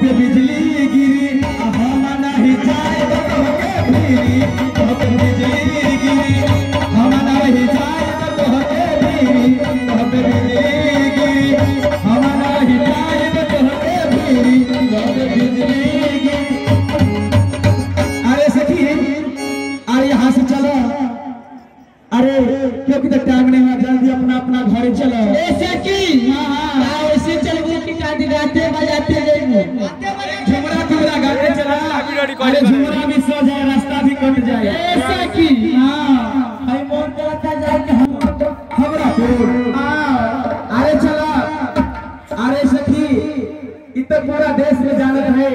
पे बिजली गिरी हम नहीं जाए तोहके भीरी तोहके बिजली गिरी हम नहीं जाए तोहके भीरी तोहके बिजली गिरी हम नहीं जाए तोहके भीरी तोहके बिजली गिरी। अरे सखी अरे यहाँ से चलो, अरे क्योंकि तो टाइम नहीं है, जल्दी अपना अपना घर चलो। ऐसे की हां ऐसे चलबू की कादी गाते बजाते जाइबू झुमरा झुमरा गाते चला। अरे झुमरा भी सो जाए रास्ता भी कट जाए। ऐसे की हां भाई मोन करता जाए के हमरा पुर। हां अरे चला। अरे सखी इ तो पूरा देश में जानत है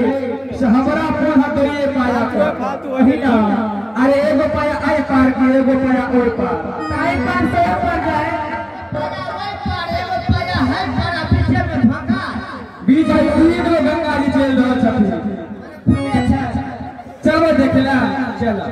हमरा पुर हतरिए पाया को वही ना। अरे एगो पाया आए पार की एगो पाया ओए पार ताई पार से पर जाए पाया ओए पार एगो पाया है पार पीछे में भागा बीच में तीन गो गंगा जी चल रहल छथिन। चलो देखला चलो।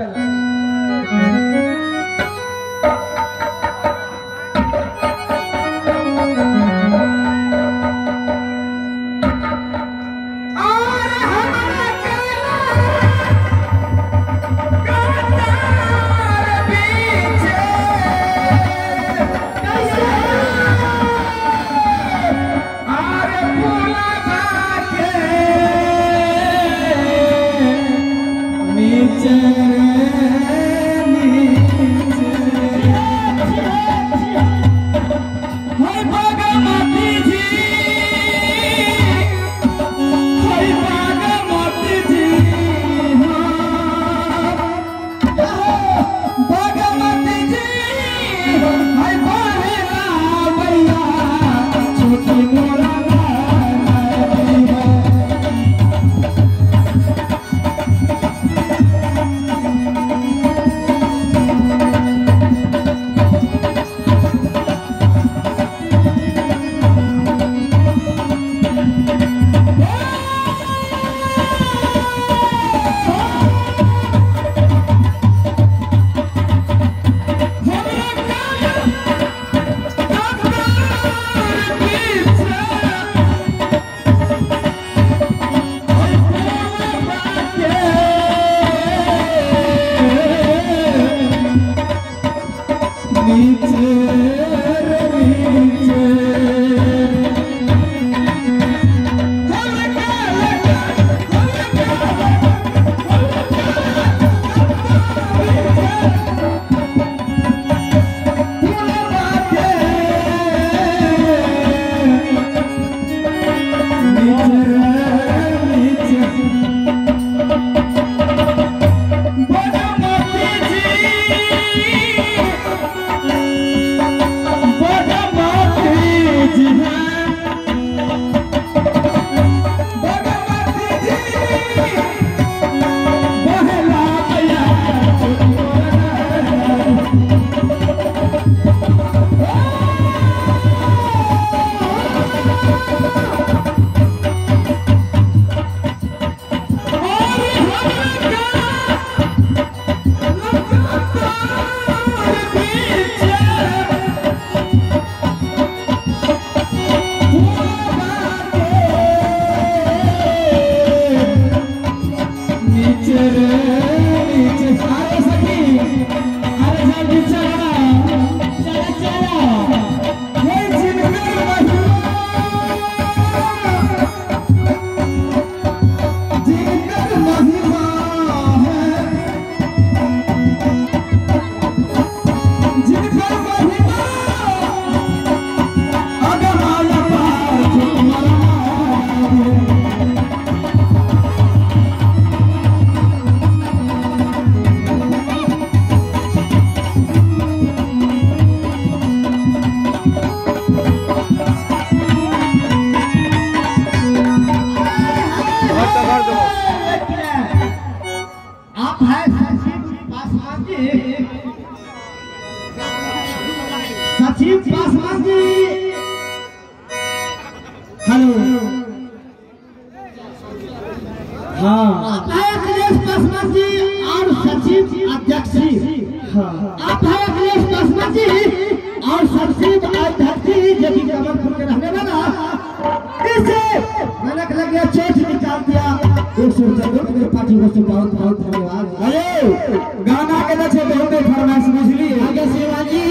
आप है सचिव पासवान जी, सचिव पासवान जी। हेलो हाँ आप है अखिलेश पासवान जी और सचिव अध्यक्ष जी। हाँ आप है अखिलेश पासवान जी और सचिव अध्यक्ष जी, जो कि कमलपुर के रहने वाला। इसे मैंने लग गया चोट निकालते 100 रुपया मेरे पार्टी को बहुत बहुत धन्यवाद। अरे गाना के ना छे बहुत फरमाइश बुझली। आगे शिवाजी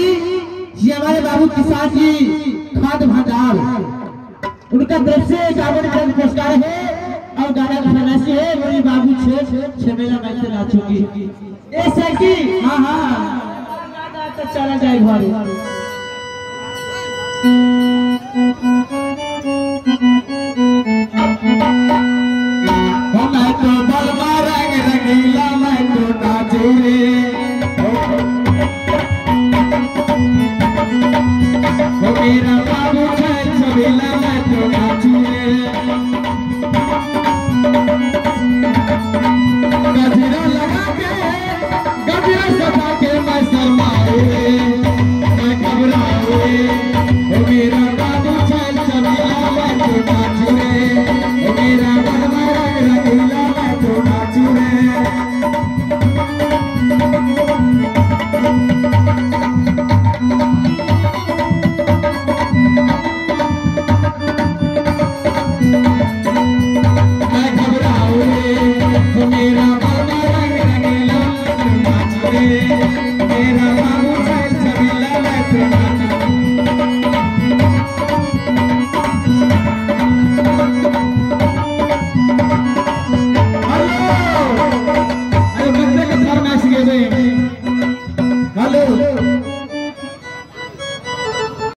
जी हमारे बाबू किसान जी खाद भंडार उनका तरफ से 51 पुरस्कार है और गाना का फरमाइशी है मेरी बाबू छे छेमेला मैं से नाचूंगी। ए सखी हां हां तो चला जाए घर। मैं तो बलमा रंग रंगीला मैं तो नाचू रे, ओ मेरा बाबू छैल छबीला मैं तो नाचू रे। गजरा लगा के गजरा सजा के मैं शर्माऊ रे, मैं घबराऊ रे, ओ मेरा बाबू छैल छबीला मैं तो नाचू रे, ओ मेरा बलमा रंग रंगीला मैं तो नाचू रे। मैं घबराऊ रे, ओ मेरा बलमा रंग रंगीला मैं तो नाचू रे,